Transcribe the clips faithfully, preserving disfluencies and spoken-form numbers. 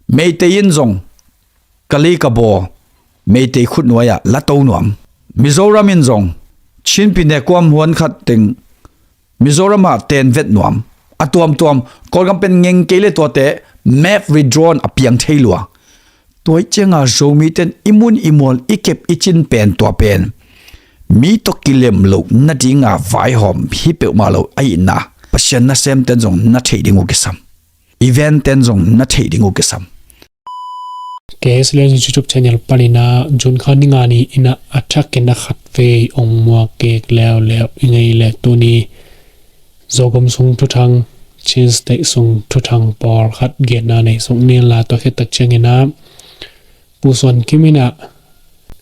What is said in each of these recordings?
Meitei in zong Kalay Kabaw Meitei khutnuai ah la to nuam. Mizoram in zong Chin pyine kuam huan khat teng Mizoram ah ten vet nuam. A tuamtuam Kawlgam pen ngeng kei le tuate map redrawn a piang thei lua. Tua ih cianga Zomite'n i mun i mual i kep i cin pen tua pen mi tawh kilem loh nadinga vaihawm hi peuhmah lo ahihna Pasian nasemte'n zong na theih ding uh kisam. Event ten zong na theih ding uh kisam. K S L N YouTube channel paninah June kha ni nga ni inah a thakin a khat vei ong muak kik leuleu i ngei le tuni Zogam sung thuthang, Chin State sung thuthang pawlkhat genna nei sung nin la tua khit tak cianginah Pu Suan Kim inah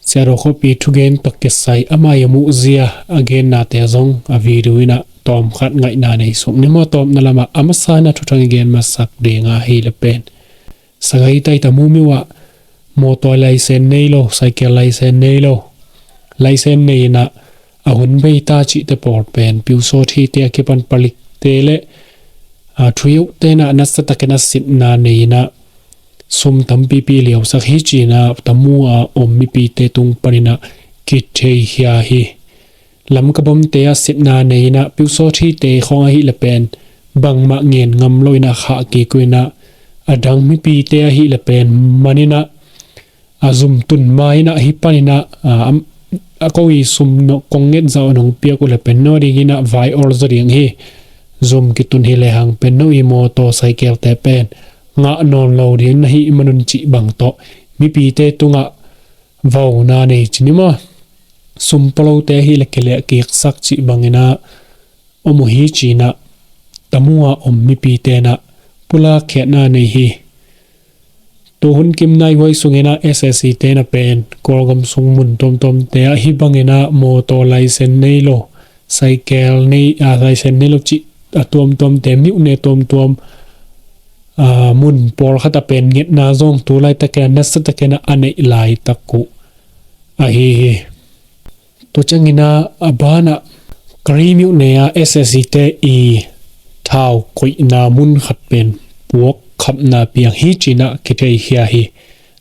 Siadaw khuapi thugen tawh kisai amah i a muhzia a gennate zong a video inah tawmkhat ngaihna nei sung ni maw. Tawpna lamah a masa inah thuthang i gen masak dinga hi le pen Sagaing taita Mumiu ah mawtaw laisen nei lo, saikel laisen nei lo, laisen nei inah a hun bei ta cihte pawl pen piusawt hite a kipan palikte le a thuiuhte inah nasatakin a sitna nei inah sum tampipi liausak hi cinah tamu a om mipite tung paninah kitheikhia hi. Lamka bomte a sitna nei inah piusawt hite khawng ahih le pen bangmah ngen ngam lo inah khah kik uh inah a dang mipite ahih le pen man inah a zum tun ma inah hi paninah a, am, a ko i sum no kong nget zah nong piak uh le pen no ding inah vai ol zaw ding hi. Zum kitun hi le hang pen no i mawtaw saikelte pen ngah nawn lo ding na hih manun cih bang tawh mipite tungah vauna nei ci ni maw. Sum palote ahih le kileh kiksak cih banginah om uh hi cinah tamu a om mipite inah pulak khiatna nei hi. Tuhun kim naihuai sunginah S S C te na pen Kawlgam sung mun tuamtuamte ah hi banginah mawtaw laisen nei lo, saikel nei a laisen nei lo cih a tuamtuamte miuhne tuamtuam a mun pawlkhat a pen ngetna zong tu laitakin a nasatakin a neih laitak uh ahi hi. Tua cianginah a banah Kari miuhne a S S C te i thau koihna mun khat pen puak khamna piang hi cinah kitheikhia hi.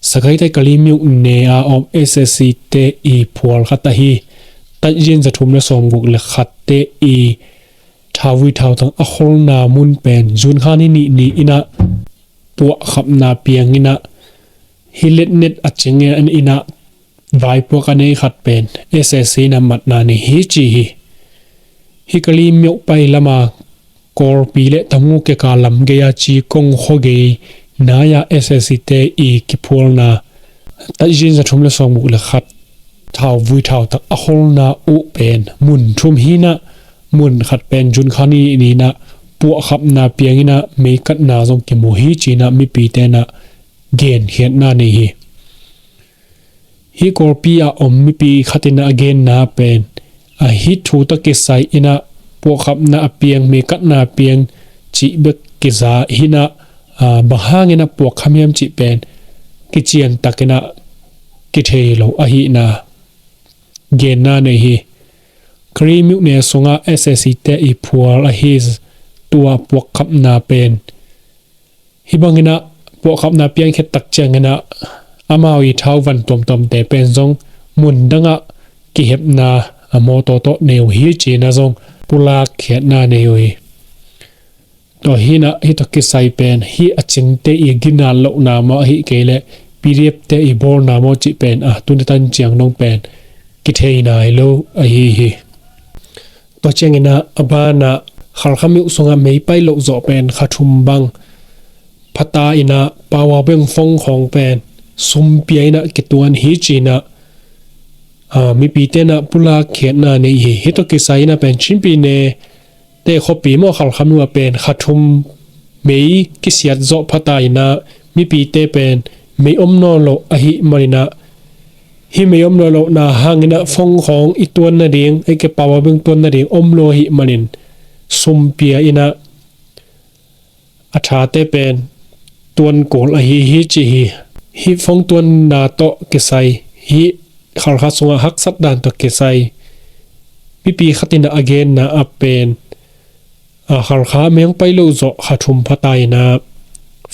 Sagaing taita Kari miuhne a om S S C te i phual khat ahi tatzin zathum le sawmguk le khatte i thauvui thautang a kholna mun pen June kha ni nih ni inah puak khamna piang inah hi letnet a cing inah vaipuak a nei khat pen S S C na matna nei hi ci hi. Hi Kari miuh pai lama Kawlpi le Tamu keka lam gei a ci kong khuagei nai-a S S C te i kiphualna tatzin zathum le sawmguk le khat thauvui thautak a kholna uh pen mun thum hinah mun khat pen June kha ni ninah puak khamna piang inah meikatna zong kimu hi cinah mipite inah genkhiatna nei hi. Hi Kawlpi a om mipi khat inah a genna pen a hi thu tawh kisai inah puak khamna a piang meikatna piang cih bek kiza hinah a bang hang inah puak kham hiam cih pen kiciantak inah kithei lo ahihna genna nei hi. Kari miuhne sungah S S C te i phual ahi tua puak khamna pen hi banginah puak khamna piang khit tak cianginah amau i thau van tuamtuamte pen zong mun dangah kihepna a mawtaw tawh nei uh hi cinah zong pulak khiatna nei uh hi. Tua hinah hi tawh kisai pen hi a cingte i ginat lohna maw ahih kei leh P D F te i bawlna maw cih pen a tuni tan ciang dong pen kithei nai lo ahi hi. Tua cianginah a banah Khalkha miuh sungah meipai loh zawh pen kha thum bang phata inah power bank phone khawng pen sum pia inah kituan hi cinah a mipite inah pulak khiatna nei hi. Hi tawh kisai inah pen Chin pyine te khuapi maw Khalkha miuh ah pen kha thum mei kisiat zawh phata inah mipite pen mei om nawn loh ahih maninah hi mei om nawn lohna hanginah phone khawng i tuan nading ei ke power bank tuan nading om lo ahih manin sum pia inah a thate pen tuan kul ahi hi ci hi. Hi phone tuanna tawh kisai hi Khalkha sungah haksat dan tawh kisai mipi khat inah a genna a pen a Khalkha mei pai loh zawh kha thum phata inah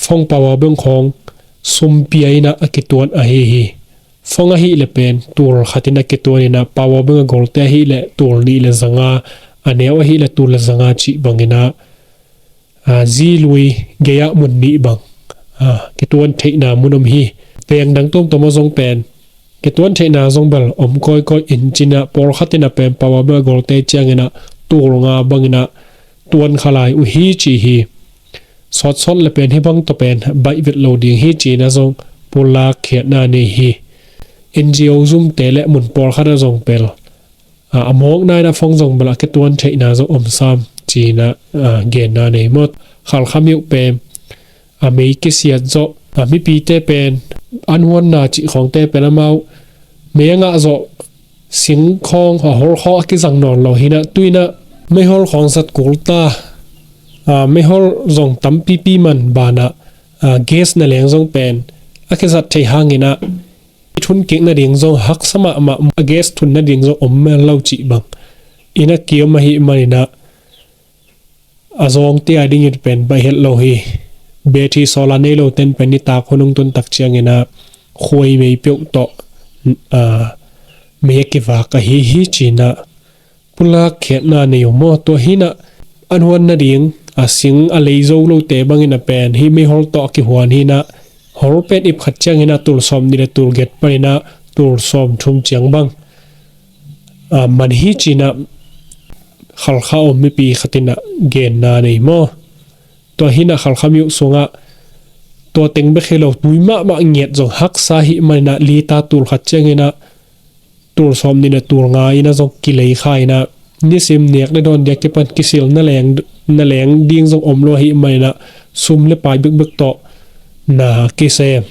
phone power bank khawng sum pia in ah a kituan ahi hi. Phone ahih leh pen tul khat in a kituan in ah, power bank a golte ahih leh tul nih le zanga, a neu ahih leh tul le zanga cih bang in ah, a, zi lui gei ah mun nih bang, a, kituan theihna mun om hi. Veng dang tuamtuam ah zong pen kituan theihna zong bel om kawikawi in, ci in ah pawlkhat in ah pen power bank a golte ciang in ah tul nga bang in ah tuan kha lai uh hi ci hi. Sawtsawt leh pen hih bang tawh pen baih vet lo ding hi ci in ah zong pulak khiatna nei hi. N G O zumte leh mun pawlkhat ah zong pen, a, a mawkna in ah phone zong bel a kituan theihna zong om sam ci in ah, a, genna nei maw. Khalkha myo pen, a, mei kisiat zawh, a, mipite pen an huanna cih khawngte pen amau mei a ngah zawh, sing khawng, a, hol khawng a kizang nawn lo hi in ah, tu in ah meihol khawng zat kul ta, a, meihol zong tampipi man ban ah, a, gas na leng zong pen a kizat theih hang in ah i thun kik nading zong haksa mahmah, a gas thun nading zong om mel lo cih bang in ah kiom ahih man in ah, a zawngte a dingin pen baih het lo hi. Battery solar nei lote'n pen nitak hun hong tun tak ciang in ah khuai mei peuh tawh, a, mei a kivak ahi hi ci in ah pulak khiatna nei uh maw. Tua hi in ah an huan nading, a, sing a lei zo lote bang in ah pen hih meihol tawh a kihuan hi in ah, hol pen ip khat ciang in ah tul sawm nih leh tul giat pan in ah tul sawm thum ciang bang, a, man hi ci in ah Khalkha om mipi khat in ah genna nei maw. Tua hi in ah Khalkha myo sungah tua teng bek hi lo, tui mahmah ngiat zong haksa ahih man in ah liter tul khat ciang in ah tul sawm nih leh tul nga in ah zong kilei kha in ah, nisim nek leh dawn dia kipan kisil na leng, na leng ding zong om lo ahih man in ah sum leh pai bekbek tawh na kisem,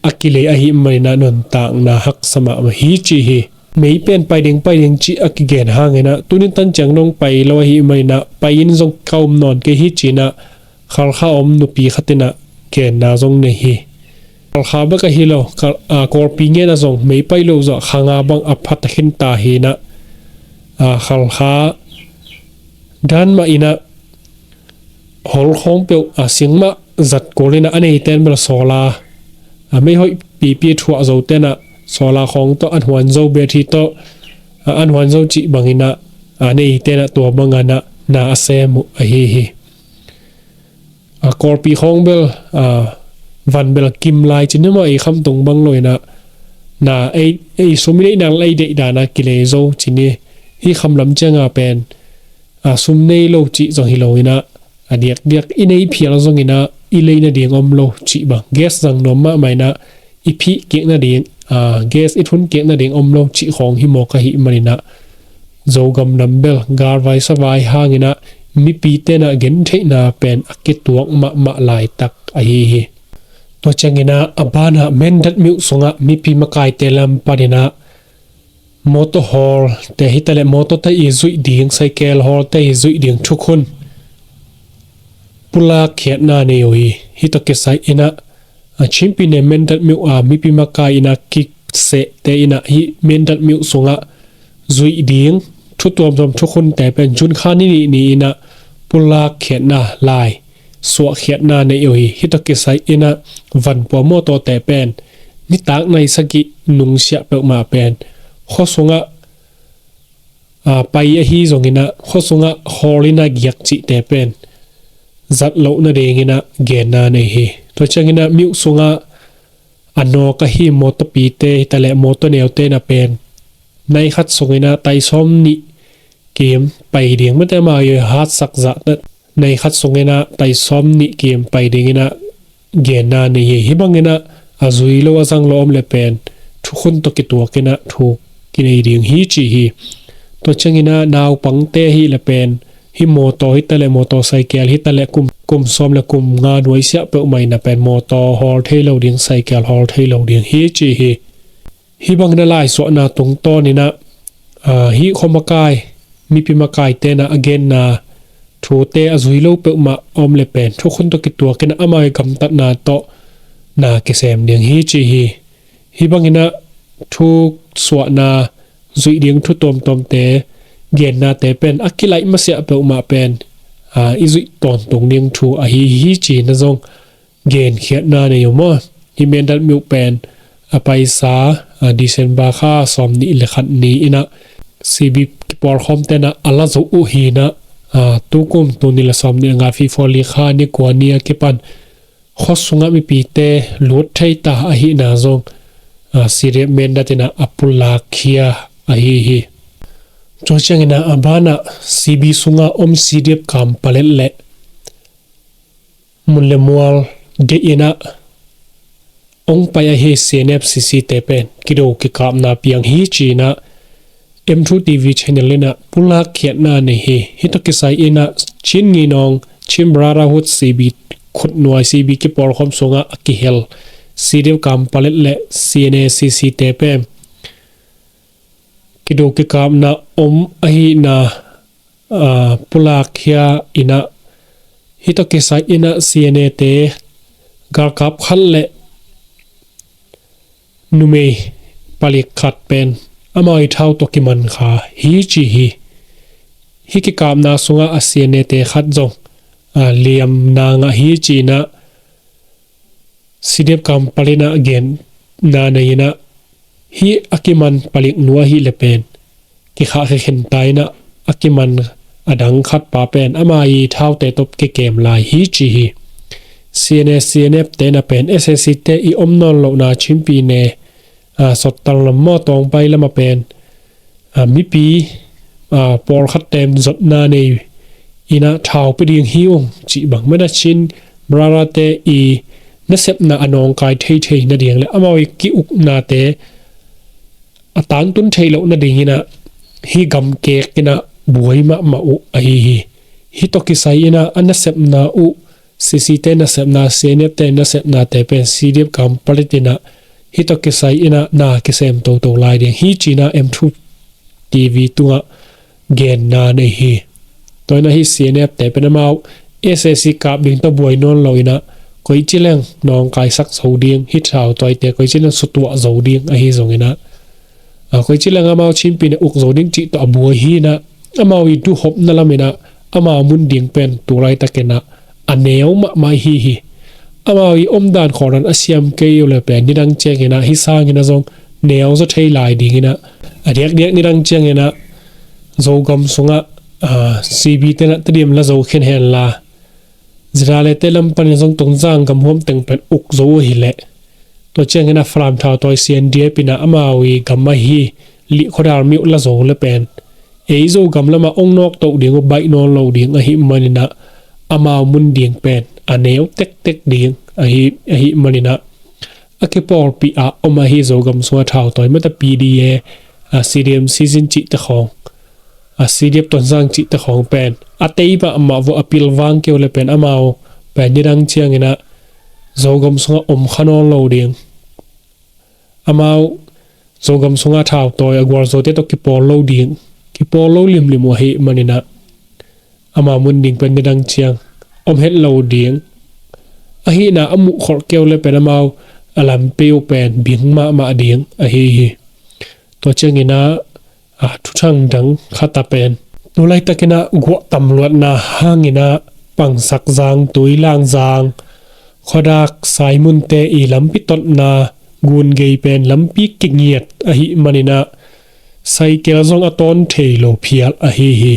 a kilei ahih man in ah nuntakna haksa mahmah hi ci hi. Mei pen pai ding pai ding cih a kigen hang in ah tuni tan ciang dong pai lo ahih man in ah pai in zong ka om nawn kei hi ci in ah Khalkha om nupi khat in ah genna zong nei hi. Khalkha bek ahi lo, Kal-, a, Kawlpi ngen ah zong mei pai lo zawh kha nga bang a pha ta khin ta hi in ah, a, Khalkha dan mah in ah hol khawng peuh, a, sing mah zat kul in ah a neite'n bel solar, a, mei hoih pipi thuah zote'n ah solar khawng tawh an huan zo, battery tawh, a, an huan zo cih bang in ah a neite'n ah tua bang in ah na a sem uh ahi hi. A, Kawlpi khawng bel, a, van bel kim lai ci in ah mah ei khamtung bang lo in ah, na ei, ei sum i neih nang leh ei deih dan a kilei zo ci ni. Hih kham lam ciang a pen, a, sum nei lo cih zong hi lo in ah, a diakdiak i nei phial zong in ah i lei nading om lo cih bang, gas zang nuam mahmah in ah i phih kik nading, a, gas i thun kik nading om lo cih khawng hi mawk ahih man in ah Zogam lam bel galvai savai hang in ah mipite'n ah gentheihna pen a kituak mahmah laitak ahi hi. Tua ciang in ah a ban ah Mindat myo sungah mipi makaite lam pan in ah mawtaw hawlte hi ta leh mawtawte i zuih ding, cycle hawlte i zuih ding thukhun pulak khiatna nei uh hi. Hih tawh kisai in ah, a, Chin Pyine Mindat myo a mipi makai in ah kisehte in ah hih Mindat myo sungah zuih ding thu tuamtuam thukhunte pen June kha ni nih ni in ah pulak khiatna lai, suah khiatna nei uh hi. Hih tawh kisai in ah vanpua mawtawte pen nitak nai sagih nungsiah peuhmah pen khua sungah, a, pai ahi zong in ah khua sungah hawl in ah giak cihte pen zat loh nading in ah genna nei hi. Tua ciang in ah myo sungah a nawk ahi mawtawpite hi ta leh mawtaw neute in ah pen nai khat sung in ah tai sawm nih kim pai ding, mate amau i hatsak zah nai khat sung in ah tai sawm nih kim pai ding in ah genna nei hi. Hih bang in ah a zui lo a zang lo om leh pen thukhun tawh kituak in ah thu kinei ding hi ci hi. Tua ciang in ah naupangte ahih leh pen hih mawtaw hi ta leh mawtaw cycle hi ta leh kum, kum sawm leh kum nga nuaisiah peuhmah in ah pen mawtaw hawl thei lo ding, cycle hawl thei lo ding hi ci hi. Hih bang in ah laisuahna tungtawn in ah, a, hih khua makai, mipi makaite'n ah a genna thute a zui lo peuhmah om leh pen thukhun tawh kituak in ah amau i gamtatna tawh na kisem ding hi ci hi. Hih bang in ah thu suahna, zuih ding thu tuamtuamte, gennate pen a kilaih masiah peuhmah pen, a, i zuih tawntung ding thu ahi hi ci in ah zong genkhiatna nei uh maw? Hih Mindat mi uh pen a paisa, a, December kha sawm nih le khat ni inah C B kipawlkhawm tenah a la zo uh hinah, a, tukum tul nih le sawm nih le nga February kha ni kua ni a kipan khua sungah mipite lut thei ta ahihna zong, a, C D F Mindat inah a pulakkhia ahi hi. Tua cianginah a banah C B sungah om C D F kam palet le mun le mual deih inah ong pai ahi C N F C C te pen kido kikapna piang hi cinah M two T V channel inah pulak khiatna nei hi. Hih tawh kisai inah Chin Nginawng, Chin Brotherhood C B khutnuai C B kipawlkhawm sungah a kihel C D F kam palet le C N A C C te pen kido kikapna om ahihna, a, pulakkhia inah hih tawh kisai inah C N A te galkap khat le numei palik khat pen amau i thau tawh kiman kha hi ci hi. Hih kikapna sungah a C N A te khat zong, a, liamna ngah hi cinah C D F kam palet inah genna nei inah hih a kiman palik nu ahih le pen kikhahkhia khin ta inah a kiman a dang khat pa pen ama i thaute tawh kikem lai hi ci hi. C N A, C N F te na pen S A C te i om nawn lohna Chin pi ne, a, sottal lam maw tawngpai lama pen, a, mipi, a, pawlkhat tem zotna nei inah thau pia ding hi ung cih bang mana Chin Brother te i nasepna a nawngkai theithei nading le amau i ki-uknate a tangtun theih loh nading inah hih gamkek inah buai mahmah uh ahi hi. Hih tawh kisai inah a nasepna uh C C te nasepna, C N F te nasepnate pen C D F kam palet inah hih tawh kisai inah na kisem toto lai ding hi cinah M two T V tungah genna nei hi. Tua inah hih C N F te pen amau S A C kap ding tawh buai nawn lo inah koici leng nawngkaisak zo ding, hih thau tawite koici leng sutuah zo ding ahi zong inah, a, koici leng amau Chin pi ne uk zo ding cih tawh a buai hi inah amau i duhhopna lam inah amau mun ding pen tu laitak inah a neu mahmah hi hi. Amau i omdan khawldan a siam kei uh le pen nidang ciang inah hih sang inah zong neu zaw thei lai ding inah a diakdiak nidang ciang inah Zogam sungah, a, C B tenah Tedim la zo khin henla Zirale te lam panin zong Tonzang gam huam teng pen uk zo uh hileh tua ciangin a Falam thau tawi C N D F inah amau i gam ahi Lih Khuadal mi uh la zo le pen ei Zogam lamah ong nawk toh ding uh baih nawn lo ding ahih maninah amau mun ding pen a neu tektek ding ahi, ahih maninah a kipawlpih a om ahi Zogam sungah thau tawi mata P D A, a, C D M Sizin cihte khawng, a, C D F Tonzang cihte khawng pen a tei mahmah vua a pilvang keu le pen amau pen nidang cianginah Zogam sungah om kha nawn lo ding. Amau Zogam sungah thau tawi a gualzote tawh kipawl lo ding, kipawl lo limlim uh ahih maninah amau mun ding pen nidang ciang om het lo ding. Ahihna a muhkholh keu le pen amau a lampi uh pen bing mahmah ding ahi hi. Tua cianginah, a, thuthang dang khata pen tu laitakinah guah tamluatna hanginah Pangsak Zang, Tuilang Zang, Khuadak, Saimunte i lampi totna gun gei pen lampi kingiat ahih maninah saikel zong a tawn thei lo phial ahi hi.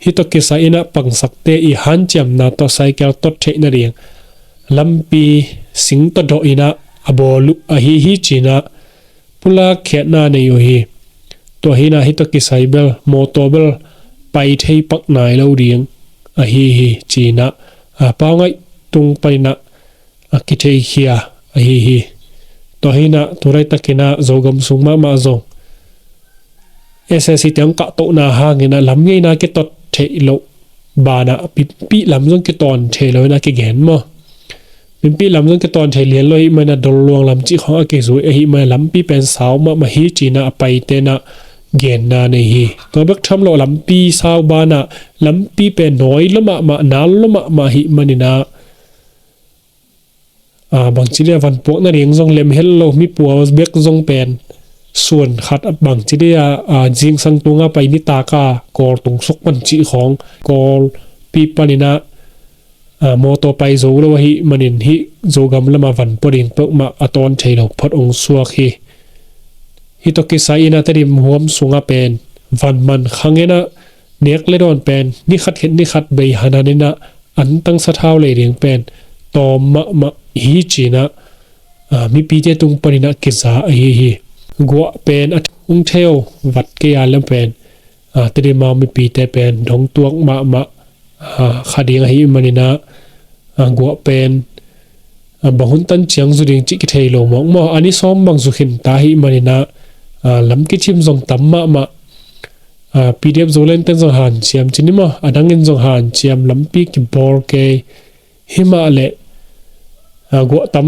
Hih tawh kisai inah Pangsakte i hanciamna tawh saikel tot theih nading lampi sing tawh dawh inah a bawl uh ahi hi cinah pulak khiatna nei uh hi. Tua hinah hih tawh kisai bel mawtaw bel pai thei pak nai lo ding ahi hi cinah, a, Paungaih tung paninah a kitheikhia ahi hi. Tua hinah tu laitakinah Zogam sung mahmah zong S A C te hong kahtohna hanginah lam ngeina kitot theih loh banah pimpih lam zong kitawn thei lo inah kigen maw? Pimpih lam zong kitawn thei lian lo ahih maninah Dolluang lam cih khawng a kizui ahih maninah lampi pen sau mahmah hi cinah a paitenah genna nei hi. Tua bek tham lo lampi sau banah lampi pen nawi lo mahmah, nal lo mahmah ahih maninah, a, bangci dia van puak nading zong lem het lo, mi pua bek zong pen suan khat a bangci dia, a, zingsang tunga pai nitaka Kawl tung suk pan cih khawng Kawlpi paninah Mawtaw pai zo lo ahih manin hih Zogam lama van pua ding peuhmah a tawn thei lo phot ong suak hi. Hih tawh kisai inah Tedim huam sungah pen van man khang inah nek le dawn pen ni khat khit ni khat bei hanan inah antang sathau lei ding pen tawm mahmah hi cinah mipite tung paninah kiza ahi hi. Guah pen a thung theu vat kei a lem pen Tedim a mipite pen dongtuak mahmah kha ding ahih maninah guah pen bang hun tan ciang zu ding cih kithei lo mawk maw? A ni sawm bang zu khin ta ahih maninah lam kichim zong tam mahmah. P D F Zoland ten zong hanciam cin hi maw? A dangin zong hanciam, lampi kibawl kei hi mah leh guah tam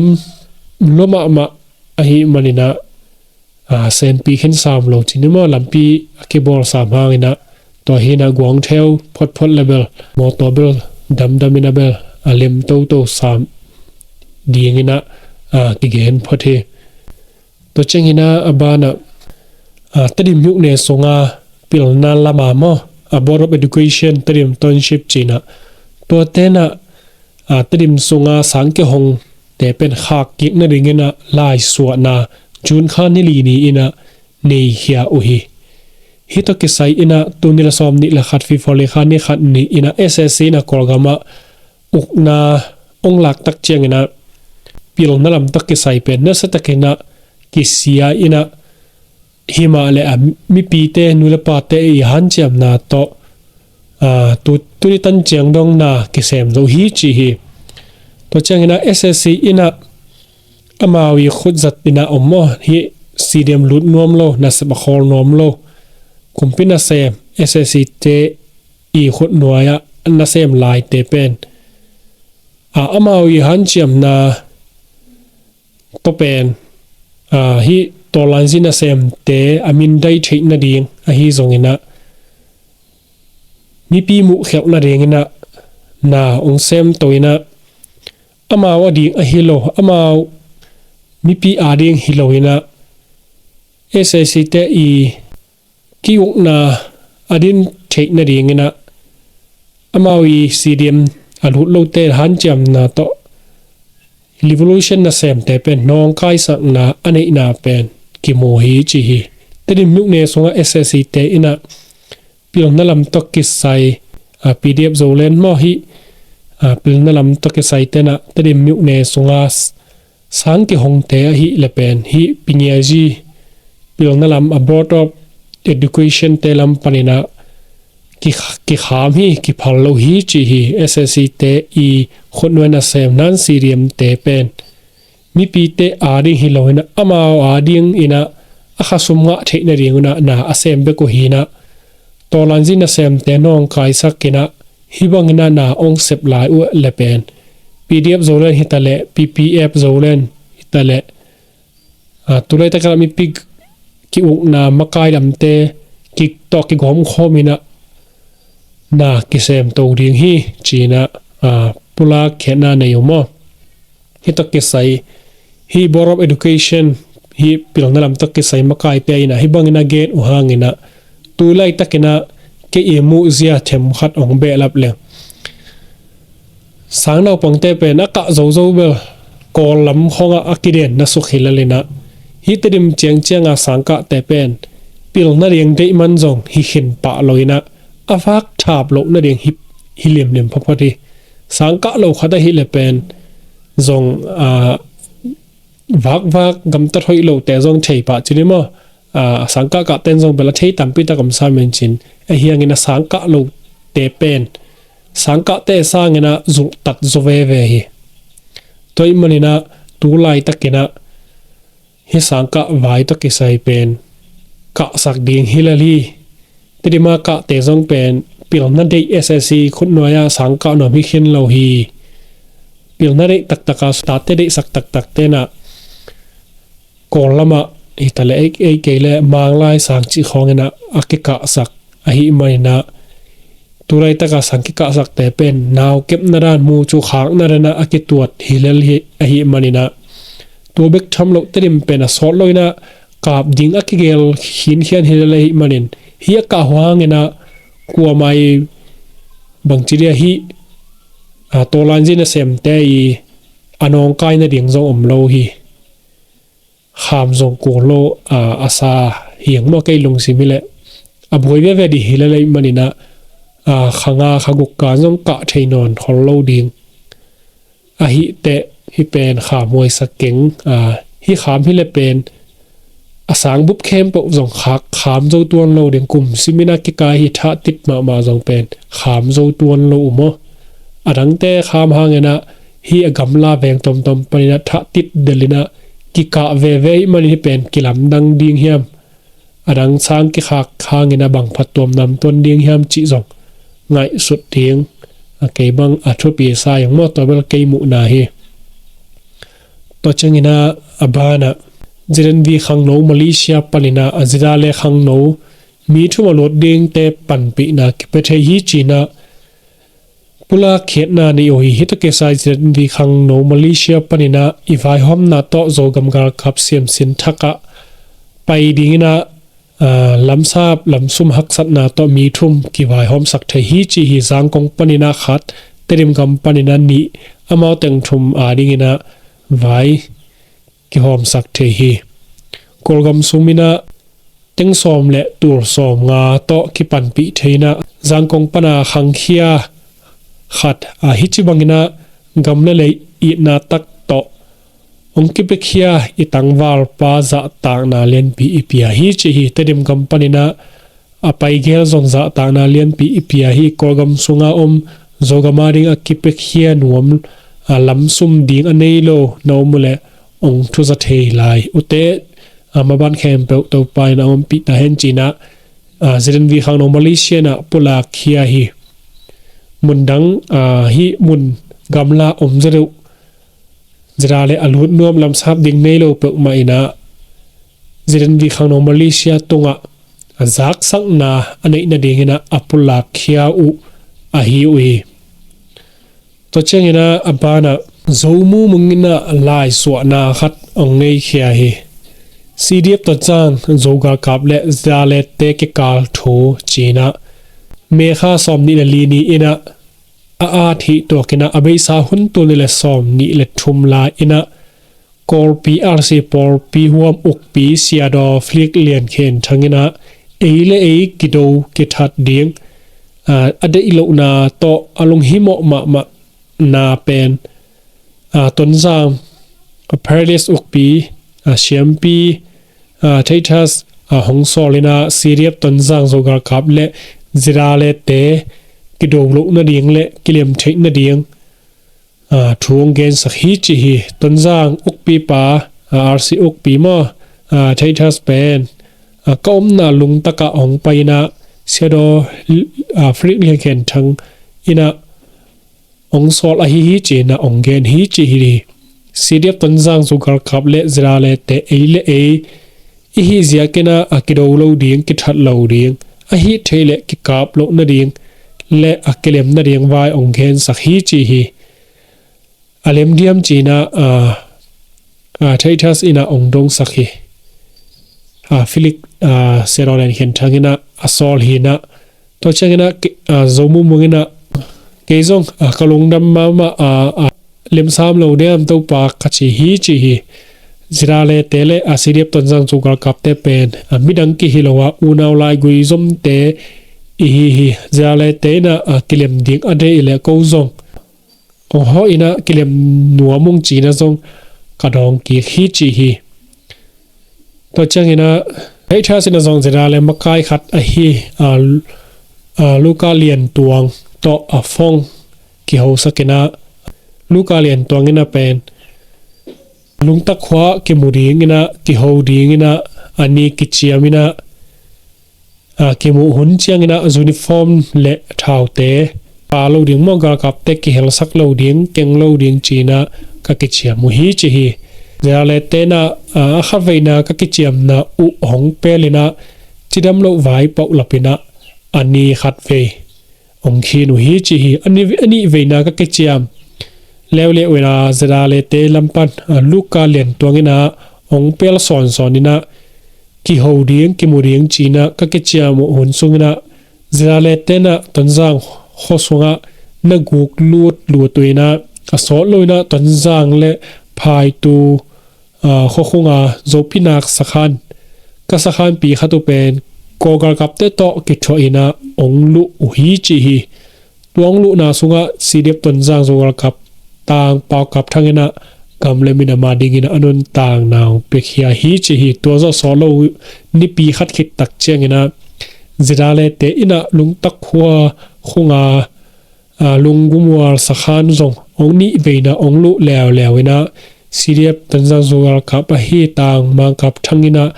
lua mahmah ahih maninah senpi khin sam lo cin hi maw? Lampi a kibawl sam hanginah tua hinah guang theu photphot le bel mawtaw bel damdam inah bel a lem toto sam dinginah kigen phot hi. Tua cianginah a banah Tedim miukne sunga pilna lama maw, a Board of Education Tedim Township cinah tua tenah Tedim sunga sang kihong te pen khak kik nadinginah laisuahna June kha ni li ni inah nei khia uh hi. Hih tawh kisai inah tuni la sawm nih la khat February kha ni khat ni inah S S C inah Kawlgamah ukna ong lak tak cianginah pilna lam tawh kisai pen nasa takinah kisia inah hi mah leh a mipite nu le pate i hanciamna tawh tuni tan ciang dong na kisem zo hi ci hi. Tua cianginah S S C inah amau i khutzat inah om maw, hih C D M lut nuam lo, nasep a khawl nuam lo, kumpi nasem S S C te i khutnuai-ah nasem laite pen amau i hanciamna tawh pen hih tawlanzi nasemte a min dai theih nading ahi zonginah mipi muhkhelh nadinginah na ong semto inah amau a ding ahi lo, amau mipi a ding hi lo inah S S C te i ki-ukna a din theih nadinginah amau i C D M a lut lote hanciamna tawh revolution nasemte pen nawngkaisakna a neihna pen kimu hi ci hi. Tedim miukne sungah S S C te inah pilna lam tawh kisai P D F Zoland maw, hih pilna lam tawh kisai tenah Tedim miukne sunga sang kihongte ahih le pen hih pingiazi pilna lam a Board of Education te lam paninah kikham hi, kiphal lo hi ci hi. S S C te i khutnuai nasem nan C D M te pen mipite a ding hi lo inah amau a dinginah a khasum ngah theih nadinginah na a sem bek uh hinah tawlanzi nasemte nawngkaisak inah hih banginah na ong sep lai uh le pen P D F Zoland hitaleh P P F Zoland hitaleh tulaitak inah mipi ki-ukna makai lamte kitawh kigawmkhawm inah na kisemto ding hi cinah pulak khiatna nei uh maw? Hih tawh kisai hih Board of Education hih pilna lam tawh kisai makaite inah hih bangin a gen uh hanginah tulaitak inah kei i muhzia themkhat ong behlap leng sang naupangte pen a kah zozo bel Kawl lam khongah a kidenna suk hi lel inah hih Tedim ciangcianga sangkahte pen pilna ding deih man zong hi khin pah lo inah a vak thap loh nading hi limlim phawphawt hi. Sangkah lo khat ahih le pen zong vakvak gamtat hoih lote zong thei pah cin hi maw? Sangkah kahten zong bel a thei tampi tak om sam in cin ahi hangin a sangkah lote pen sangkahte sanginah zulhtat zaw veve hi. Tua ahih maninah tulaitakinah hih sangkah vai tawh kisai pen kahsak ding hi lel hi. Tedim a kahte zong pen pilna deih S S C khutnuai-ah sangkah nuam hi khin lo hi. Pilna deih taktaka tate deihsak taktak tenah Kawl lamah hitaleh ei kei le Manglai sang cih khawnginah a kikahsak ahih maninah tulaitaka sang kikahsakte pen nau kepna dan mucu khakna danah a kituat hi lel hi ahih maninah tua bek tham loh Tedim pen a sawt loinah kap ding a kigel khinkhian hi lel ahih manin hih a kah huanginah kuamah i bangci dia hih a, tawlainzi nasemte i a nawngkai nading zong om lo hi. Kham zong kul lo, a, a sa hiang maw, kei lungsim hi leh. A buai veve dih hi leh lei maninah, a, kha nga kha guk ka zong kah thei nawn khol lo ding. Ahih teh hih pen kham huaisak keng, a, hih kham hi leh pen a sang bup khempeuh zong khak kham zo tuan lo ding, kum siminah kikai hi thah tit mahmah zong pen kham zo tuan lo uh maw. A dangte kham hanginah hih a gamla veng tomtom paninah thah tit delinah kikah veve hih manin hih pen kilamdang ding hiam, a dang sang kikhak hanginah bang phat tuam nam tuan ding hiam cih zong ngaihsut ding. A, kei bang a thupi sa hiang maw, tua bel kei muhna hi. Tua cianginah a banah Z N V khangno Malaysia paninah a zida le khangno mi thum a lut dingte panpihna kipia thei hi cinah pulak khiatna nei uh hi. Hih tawh kisai Z N V khangno Malaysia paninah i vaihawmna tawh Zogam galkap siamsin thakah pai dinginah, a, lamsap lamsum haksatna tawh mi thum kivaihawmsak thei hi ci hi. Zangkong paninah khat, Tedim gam paninah nih, amau teng thum a dinginah vai kihawmsak thei hi. Kawlgam suminah teng sawm le tul sawm nga tawh kipanpih thei inah Zangkong pana khangkhia khat, a, hih ci banginah gam le lei itna tak tawh hong kipiakhia i tangvalpa zahtakna lianpi i pia hi ci hi. Tedim gam paninah a paigel zong zahtakna lianpi i pia hi. Kawlgam sunga om Zogam a ding a kipiakhia nuam, a, lamsum ding a nei lo na om uh leh hong thuza thei lai uh teh, a, maban khempeuh Topa in a ompih ta hen cinah, a, Z N V khangno Malaysia inah pulak khia hi. Mundang, a, hih mun gamla om zaw deuh zida le a lut nuam lamsap ding nei lo peuhmah inah Z N V khangno Malaysia tungah a zaksakna a neih nadinginah a pulak khia uh ahi uh hi. Tua cianginah a banah Zomu munginah laisuahna khat hong ngeikhia hi. C D F Tonzang Zogalkap le zida lete kikal thu cinah May kha sawm nih le li ni inah a at hih tuakinah a beisa hun tul nih le sawm nih le thum lai inah Kawlpi R C pawlpi huam ukpi Siadaw Flik Lian Khen Thang inah ei le ei kido kithat ding, a, a deih lohna tawh a lunghimawh mahmahna pen, a, Tonzang, a, Paradise ukpi, a, siampi, a, Titus, a, hong sawl inah C D F Tonzang Zogalkap le zida lete kido loh nading le kilem theih nading, a, thu hong gensak hi ci hi. Tonzang ukpipa, a, R C ukpi maw, a, Titus pen, a, ka omna lungtakah hong pai inah Siadaw, a, Flik Lian Khen Thang inah hong sawl ahi hi cinah hong gen hi ci hi. C D F Tonzang Zogalkap le zida lete ei le ei i hih ziakinah a kido lo ding, kithat lo ding, a hih theih le kikap loh nading le a kilem nading vai hong gensak hi ci hi. A lem diam cinah, a, a, Titus inah hong dongsak hi. A, Flik, a, Siadaw Lian Khen Thang inah a sawl hi inah. Tua cianginah ke-, a, Zomu munginah kei zong, a, ka lungdam mahmah, a, a, lemsam lo diam Topa ka ci hi ci hi. Zida lete le, a, C D F Tonzang Zogalkapte pen, a, midang kihi lo a unau laigui zomte i hi hi. Zida lete inah, a, kilem ding a deih le ko zong hong hawh inah kilem nuam ung cinah zong ka dawng kik hi ci hi. Tua cianginah Titus inah zong zida le makai khat ahi, a, a, Luka Lian Tuang tawh a phone kihosak inah Luka Lian Tuang inah pen lungtak khua kimu dinginah kiho dinginah a ni kiciam inah, a, kimuh hun cianginah uniform le thaute pa lo ding maw, galkapte kihelsak lo ding, keng lo ding cinah ka kiciam uh hi ci hi. Zida lete inah, a, a khatveina ka kiciamna uh hong pelinah cidam loh vai paulapinah a ni khatvei hong khin uh hi ci hi. A ni, a nihveina ka kiciam leuleu inah zida lete lampan, a, Luka Lian Tuang inah hong pel sawnsawn inah kiho ding, kimu ding cinah ka kiciam uh hun sunginah zida lete inah Tonzang khua sungah na guk lut lut uh inah a sawt lo inah Tonzang le Phaitu, aa, khuakhunga Zopinak sakhan, ka sakhanpi khat uh pen Kawl galkapte tawh kithuah inah ong luh uh hi ci hi. Tua ong luhna sungah C D F Tonzang Zo galkap tang Pau Kap Thang inah gam le minam a dingin a nuntakna ong piakhia hi ci hi. Tua zawh sawt lo uh nipi khat khit tak ciangin ah Zirale te inah Lungtak khua khunga, aa, Lunggumual sakhan zong ong nih veina ong luh leuleu inah C D F Tonzang Zo galkap ahi tang Mang Kap Thang inah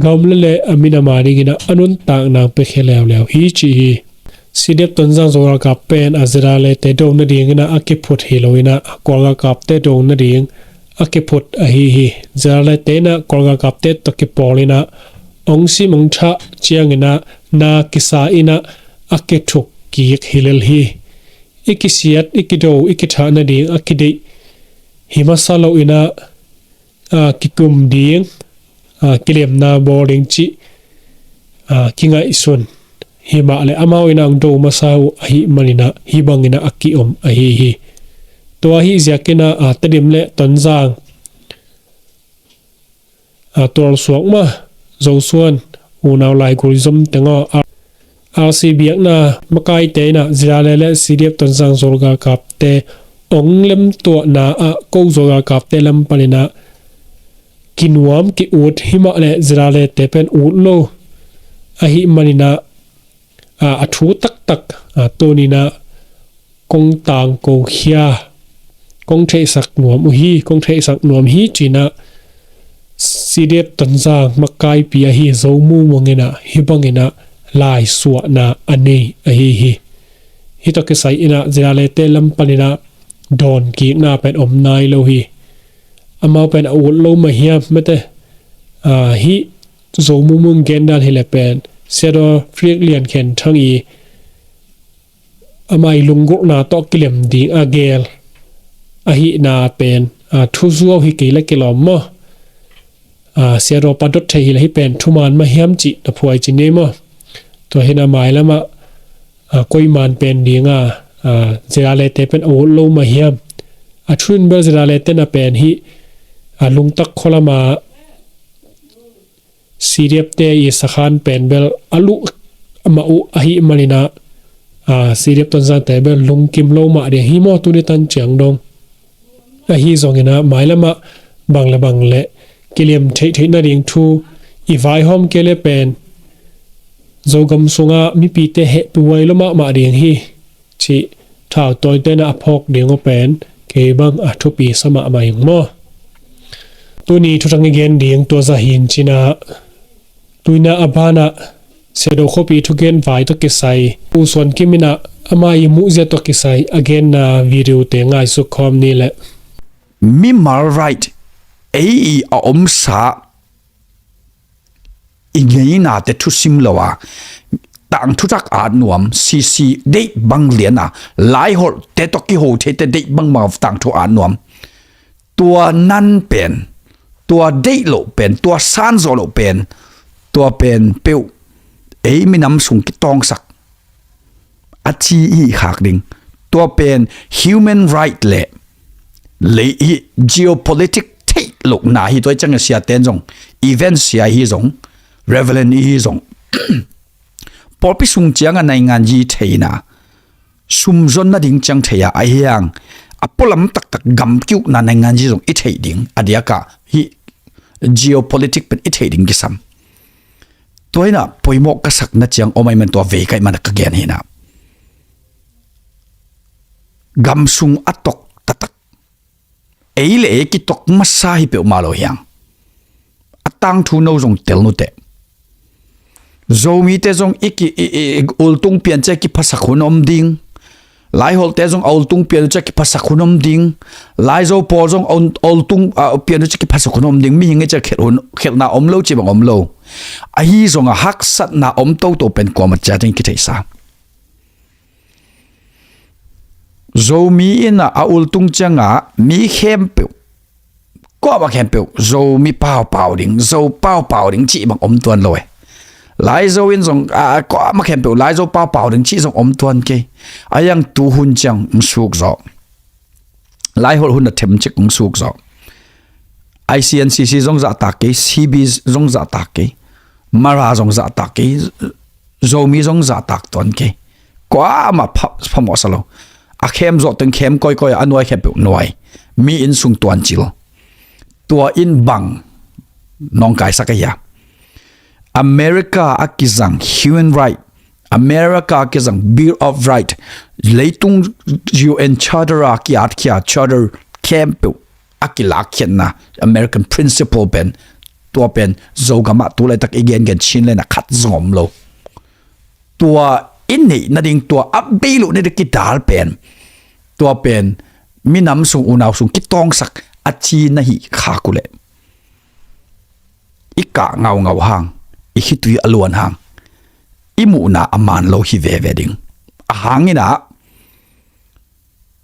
gam le le a minam a dingin ah a nuntakna ong piakhia leuleu hi ci hi. C D F Tonzang Zo galkap pen a Zirale te do nading inah a kiphut hi lo inah a Kawl galkapte do nading a kiphut ahi hi. Zirale te inah Kawl galkapte tawh kipawl inah ong sim ong thah ciangin ah na kisa inah a kithuk kik hi lel hi. I kisiat, i kido, i kithah nading a kideih hi masa lo inah, aa, kikum ding, aa, kilemna bawl ding cih, aa, kingaihsun hi mah le amau inah ong do masa uh ahi man inah hih bang inah a kiom ahi hi. Tua ahi ziakin ah, aa, Tedim le Tonzang, aa, Tualsuak mah, Zosuan, unau, Laigul, Zom teng aw, aa, R C biakna makaite inah Zirale le C D F Tonzang Zo galkapte ong lemtuahna ah ko Zo galkapte lam pan inah kinuam ki-ut hi mah le Zirale te pen ut lo ahi man inah, aa, a thu taktak, aa, tuni inah kong tangko khia, kong theihsak nuam uh hi, kong theihsak nuam hi ci inah C D F Tonzang makaipi ahi Zo Mung Mung inah hih bang inah laisuahna a nei ahi hi. Hih tawh kisai inah Zirale te lam pan inah dawnkikna pen om nai lo hi. Amau pen a ut lo mah hiam mate, aa, hih Zo Mung Mung gen dan hi le pen Siadaw Frik Lian Khen Thang i amah i lunggulhna tawh kilem ding a gel ahihna pen, aa, thuzuau hi kei le kilawm maw? Aa, Siadaw pa dot thei hi le hih pen thuman mah hiam cih na phuai ci ni maw? Tua hi inah mailam ah, aa, koi man pen ding a, aa, Zirale te pen a ut lo mah hiam? A thu in bel Zirale te na pen hih, aa, Lungtak khua lam ah C D F te i sakhan pen bel a luh mah uh ahi man inah, aa, C D F Tonzang te bel lungkim lo mah ding hi maw tuni tan ciang dong. Ahi zongin ah mailam ah bang le bang le kilem theihtheih nading thu i vaihawm kei le pen Zogam sungah mipite hehpih huai lo mahmah ding hi cih thautawite inah a phawk ding uh pen kei bang a thupi sa mahmah ing maw? Tuni thuthang i gen ding tua zah hi in ci inah, tu inah a banah Siadaw khuapi thugen vai tawh kisai U Suan Kim inah amah i muhzia tawh kisai a genna video te ngaihsut khawm ni le. Mimal right, ei i a omsa i ngeinate thusim lo a, tangthu tak at nuam, sisi deih bang lian a, Laiholhte tawh kiho theite deih bangbang a tangthu at nuam. Tua nan pen, tua deih loh pen, tua sanzawh loh pen, tua pen peuh ei minam sung kitawngsak a ci i khak ding. Tua pen human right le lei i geopolitic theih lohna hi. Tua i ciang a siaten zong, event sia i hi zong, Reverend i hi zong, pawlpi sung ciang a naingan yi theihna, sumzon nading ciang thei a, a hiang a pualam taktak gam kiukna naingan yi zong i theih ding, a diakah hih geopolitic pen i theih ding kisam. Tua inah poimawh ka sakna ciang om ahih man tua vei ka hih man a ka gen hi inah. Gam sung a tok taktak, ei le ei kitok masa hi peuhmah lo hiang. A tangthu no zong tel nuteh. Zomite zong i ki, i, i, i ultung pian ciang kiphasak hun om ding. Laiholhte zong a ultung pian uh ciang kiphasak hun om ding. Laizo pawl zong a ul-, a ultung, a, pian uh ciang kiphasak hun om ding. Mihing i ciang khelh hun, khelhna om lo cih bang om lo. Ahi zongah haksatna om toto pen kuamah ciat in kitheihsa. Zomi in ah a ultung ciangah mi khempeuh, kuamah khempeuh Zomi paupau ding, Zo paupau ding cih bang om tuan lo e. Laizo in zong, a, kuamah khempeuh Laizo paupau ding cih zong om tuan kei. A iang tu hun ciang hong suk zawh. Laiholh hun a themcik hong suk zawh. I C N C C zong zahtak kei, C B zong zahtak kei, Mara zong zahtak kei, Zomi zong zahtak tuan kei. Kuamah pha-, phamawhsa lo. A khem zawh teng khem kawikawi a, a nuai khempeuh nuai. Mi inn sung tuancil. Tua in bang nawngkaisak ahi a. America a kizang human right, America a kizang Bill of Right, leitung U N Charter a ki-atkhia charter khempeuh a kilakkhiatna, American principle pen, tua pen Zogamah tu laitak i gengen Chinland ah khat zong om lo. Tua i neih nading, tua a bei loh nading kidal pen, tua pen minam sung, unau sung kitawngsak a ci na hih khak uh leh, i kah ngaungau hang, i khitui a luan hang, i muhna a man lo hi veve ding. A hang in ah,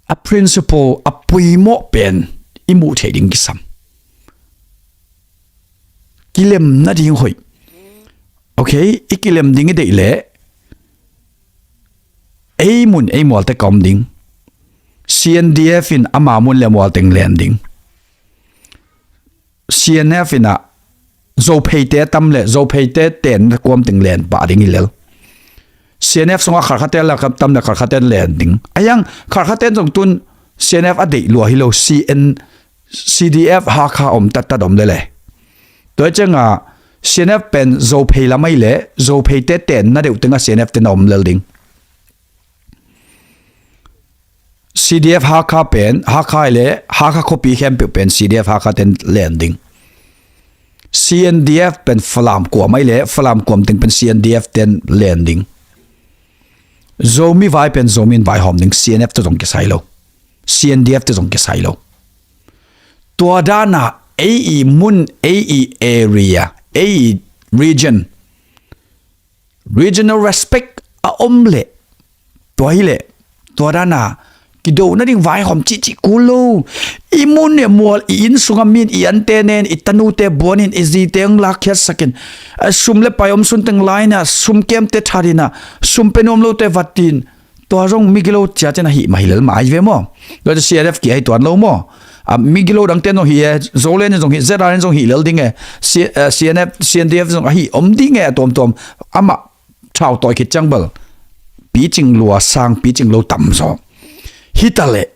a principle, a poimawh pen i muh theih ding kisam. Kilem nading hoih. Ok, i kilem ding i deih leh, ei mun ei mualte ka om ding. C N D F in ama mun le mual teng len ding. C N F in ah Zopheite a tam leh Zopheite tenna kuam teng len pah ding hi lel. C N F sungah Kharkhatte a tam leh Kharkhatte len ding. A iang Kharkhatte zong tun C N F a deih lua hi lo, C N, C D F Hakha om tattat om lel e. Tua hi ciangah C N F pen Zophei lam ahi leh Zopheite tenna deuh tengah C N F te na om lel ding. C D F Hakha pen, Hakha ahi leh Hakha khuapi khempeuh pen C D F Hakha ten len ding. C N D F pen Falam kuam ahi leh Falam kuam teng pen C N D F ten len ding. Zomi vai pen Zomi in vaihawm ding, C N F te zong kisai lo. C N D F te zong kisai lo. Tua dana ei i mun, ei i area, ei i region, regional respect a om leh, tua hi leh, tua dana kido nading vaihawm cihcih kul lo. I mun i mual, i inn sungah min, i ante nen, i tanute buanin, i zite hong lakkhiatsakin, a sum le pai om sun teng laina, sum kemte thatina, sum pe nuam lote vatin, tua zong migilo ciatin a hih mah hi lel mah ahi ve maw? Tua ci C N F kia hi tuan lo maw? A migilo dangte zong hi e, Zoland in zong hi, Z R in zong hi lel ding e, C-, eh, C N F, C N D F zong a hi om ding e, a tuamtuam. Amah thau tawi khit ciang bel picing lua sang, picing lo tam zaw. Hi ta leh,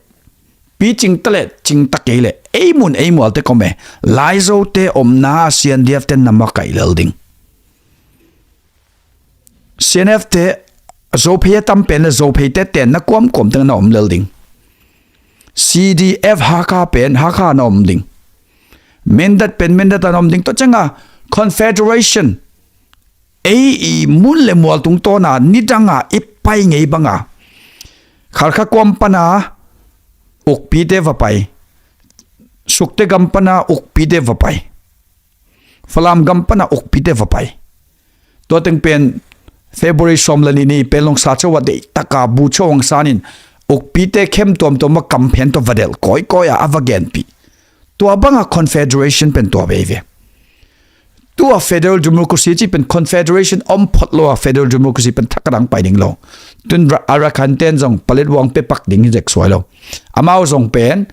picing ta leh, cing ta kei leh, ei mun ei mualte ka om e. Laizote omna C N D F te na makaih lel ding. C N F te Zophei a tam pen le Zopheite tenna kuamkuam teng na om lel ding. C D F Hakha pen Hakha na om ding. Mindat pen Mindat a na om ding. Tua ciangah Confederation, ei i mun le mual tungtawna nidanga i pai ngei banga Kharkha kuam pana ukpite va pai, Sukte gam pana ukpite va pai, Falam gam pana ukpite va pai. Tua teng pen February sawm le nih ni Panglong sa cho a deihtaka bu cho hong sanin ukpite khem tuamtuam a kamphen tawh va delh kawikawi a, a va genpih. Tua banga Confederation pen tua veve. Tua federal democracy cih pen Confederation om phot lo a, federal democracy pen thak a dang pai ding lo. Tun Ra-, Arakan ten zong paletwang pe pak ding hi zek suai lo. Amau zong pen,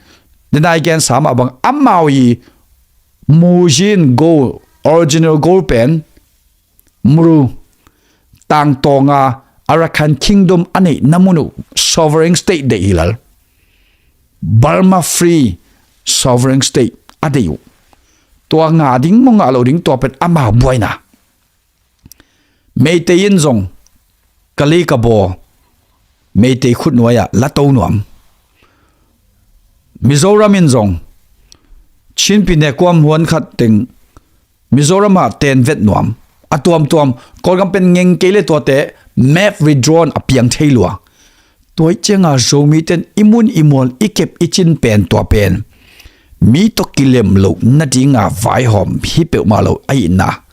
denai gensa mah bang, amau i Mujin goal, original goal pen, Muru, tangtawnga Arakan Kingdom a neihna mun uh sovereign state deih hi lel. Burma Free Sovereign State a deih uh. Tua ngah ding maw ngah lo ding, tua pen amau buaina. Meitei in zong Kalay Kabaw Meitei khutnuai ah la to nuam. Mizoram in zong Chin pyine kuam huan khat teng Mizoram ah ten vet nuam. A tuamtuam, Kawlgam pen ngeng kei le tuate map redrawn a piang thei lua. Tua hi cianga Zomi ten i mun i mual i kep i cin pen tua pen mi tawh kilem loh nadinga vaihawm hi peuhmah lo ahihna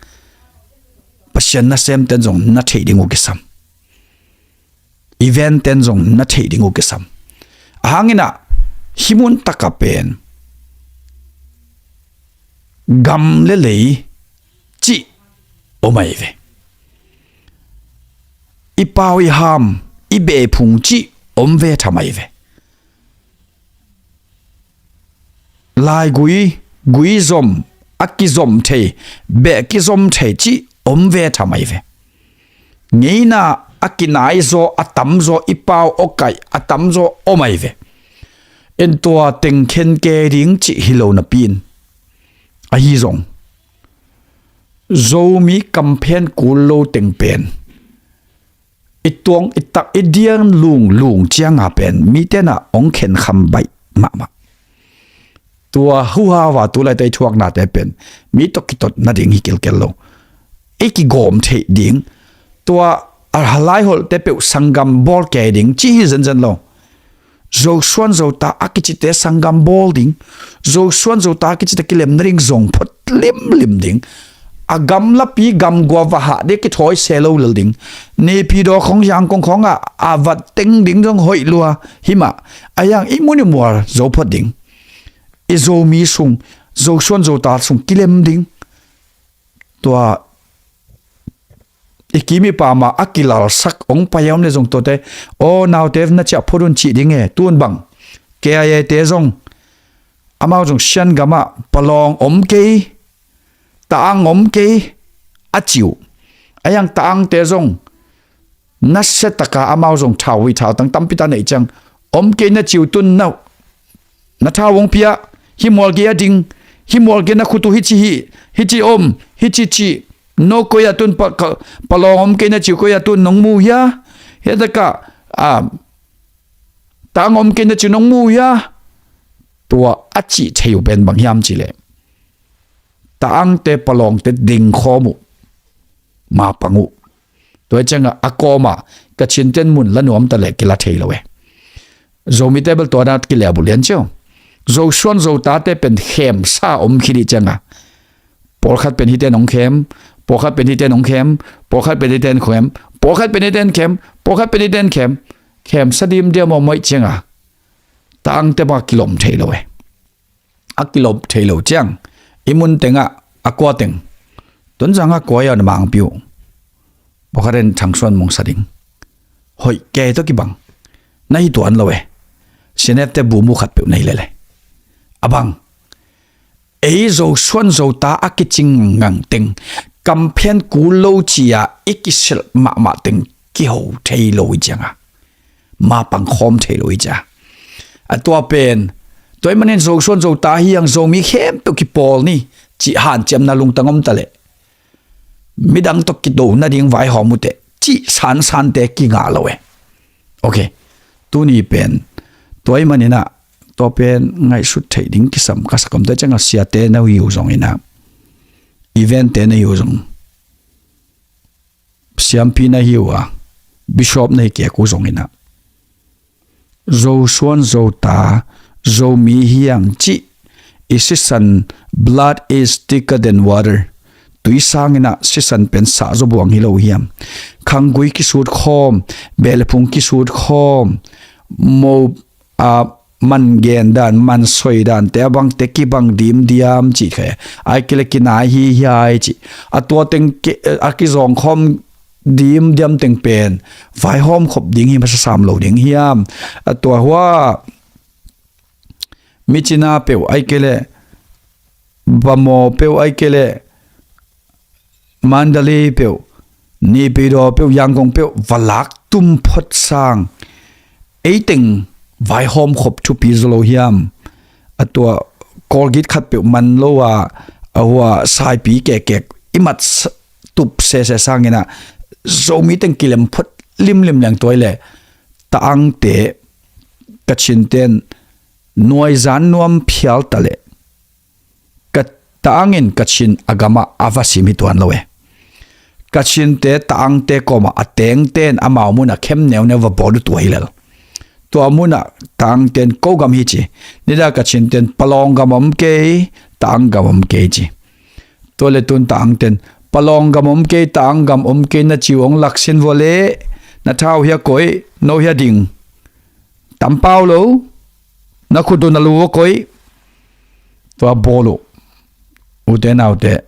Pasian nasem ten zong na theih ding uh kisam. Event ten zong na theih ding uh kisam. Ahanginah hih mun takah pen gam le lei cih om ahi ve. i pau i ham, i beh phung cih om ve thamai ve. Laigui, gui zom, a kizom thei, beh kizom thei cih om ve thamai ve. Ngeina a kinaizaw, a tamzaw, i pau awkaih a tamzaw om ai ve. En tua teng khen ke ding cih hi lo napi-in, ahi zong Zomi kamphen kul lo teng pen i tuang i tak i diang lunglung cianga pen mite na ong khenkham baih mahmah. Tua huhau a tu laite i thuaknate pen mi tawh kitot nading hi kilkel lo. I kigawm theih ding, tua a halai holhte peuh sanggam bawl kei ding ci hi zenzen lo. Zosuan Zota a kicite sanggam bawl ding, Zosuan Zota a kicite kilem nading zong phot limlim ding. A gamlapi gamgua vahah ding kithawi se lo lel ding. Nipi daw khong Zangkong khongah a vat teng ding zong hoih lua himah, a yang i mun i mual zo phot ding. I Zomi sung, Zosuan Zota sung kilem ding. Tua i kim i pam a kilalsak ong pai a om le zong tuate, aw naute na ciah phot un cih ding e. Tun bang K I A te zong, amau zong Shan gamah palawng om kei, taang om kei a ci uh. A yang taangte zong nasia taka amau zong thau hi, thau tang tampi ta neih ciang om kei na ci uh. Tun na, na thau hong pia, hi mual gei a ding, hi mual gei na khut uh hi ci hi, hi ci om, hi ci ci. No koi a tun pa, ka, palawng om kei na ci uh koi a tun nong mu hia? Hi taka, a, taang om kei na ci uh nong mu hia? Tua a cih thei uh pen bang hiam cih leh, taangte palawngte ding khawm uh, mapang uh. Tua hi ciangah a kawmah Kachin ten mun la nuam ta leh kila thei lo e. Zomite bel tua na kileh a buh lian cio. Zosuan Zotate pen khemsa om khit hi ciangah, pawlkhat pen hiten hong khem, pawlkhat pen hiten hong khem, pawlkhat pen hiten khem, pawlkhat pen hiten khem, pawlkhat pen hiten khem. Khemsa dimdiam om aih ciangah taangte bang a kilom thei lo e. A kilom thei lo ciang i mun tengah a kua teng, Tonzang a kua a na mangpi uh, pawlkhat in Thangsuan Mungsa ding. Hoih kei tawh kibang na hi tuan lo e. Senette bumu khat peuh na hi lele. A bang ei Zosuan Zota a kicing ngang teng, kamphen kul lo ci-a i kiselh mahmah teng kiho thei lo hi cianga, mapang khawm thei lo hi cia. A tua pen, tua ahih manin Zosuan Zota hi hang, Zomi khempeuh kipawl ni cih hanciamna lungtang om ta leh, midang tawh kido nading vaihawm uh teh cih sansante kingah lo e. Ok. Tuni pen, tua ahih maninah, tua pen ngaihsut theih ding kisam ka sak om. Tua ciangah siate na hi uh zonginah, eventte na hi uh zong, siampi na hi uh a, bishop na hi kek uh zonginah, Zosuan Zota, Zomi hi hang cih i sisan, blood is thicker than water. Tui sanginah sisan pen sahzaw buang hi lo hiam? Khanggui kisut khawm, beh le phung kisut khawm, mo a man gen dan, man soi dante a bangte kibang dimdiam cih khe. Ai kile kinai hi hiai cih. A tua teng ke, a kizawng khawm dimdiam teng pen vaihawm khop ding hi masa sam lo ding hiam? A tua hua Myitkyina peuh ai kele, Bhamo peuh ai kele, Mandalay peuh, Naypyidaw peuh, Yangon peuh va lak tum phot sang, ei teng vaihawm khop thupi zaw lo hiam? A tua Kawlgit khat peuh man lo a, a hua saipi kekek i mat s-, tup sese sanginah Zomi teng kilem phot limlim leng tuai le, Taangte, Kachin ten nuaizan nuam phial ta le, ka, Taang in Kachin a gamah a va sim hi tuan lo e. Kachinte Taangte kawmah a tengten amau munah khem neuneu va bawl uh tua hi lel. Tua munah Taangten ko gam hi ci. Nida Kachinten Palawng gam om kei, Taang gam om kei ci. Tua le tun Taangten Palawng gam om kei, Taang gam om kei na ci uh hong laksin vua le, na thau hia koih, no hia ding. Tampau lo, na khut uh na lu uh koih. Tua bawl uh. Ute naute,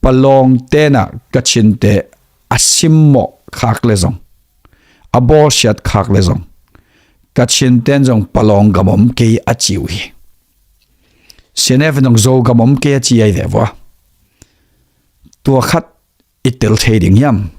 Palawng tenah Kachinte a simmawh khak le zong, a bawlsiat khak le zong, Kachin ten zong Palawng gam om kei a ci uh hi. C N F in zong Zogam om kei a ci ahi ve vua. Tua khat i tel thei ding hiam?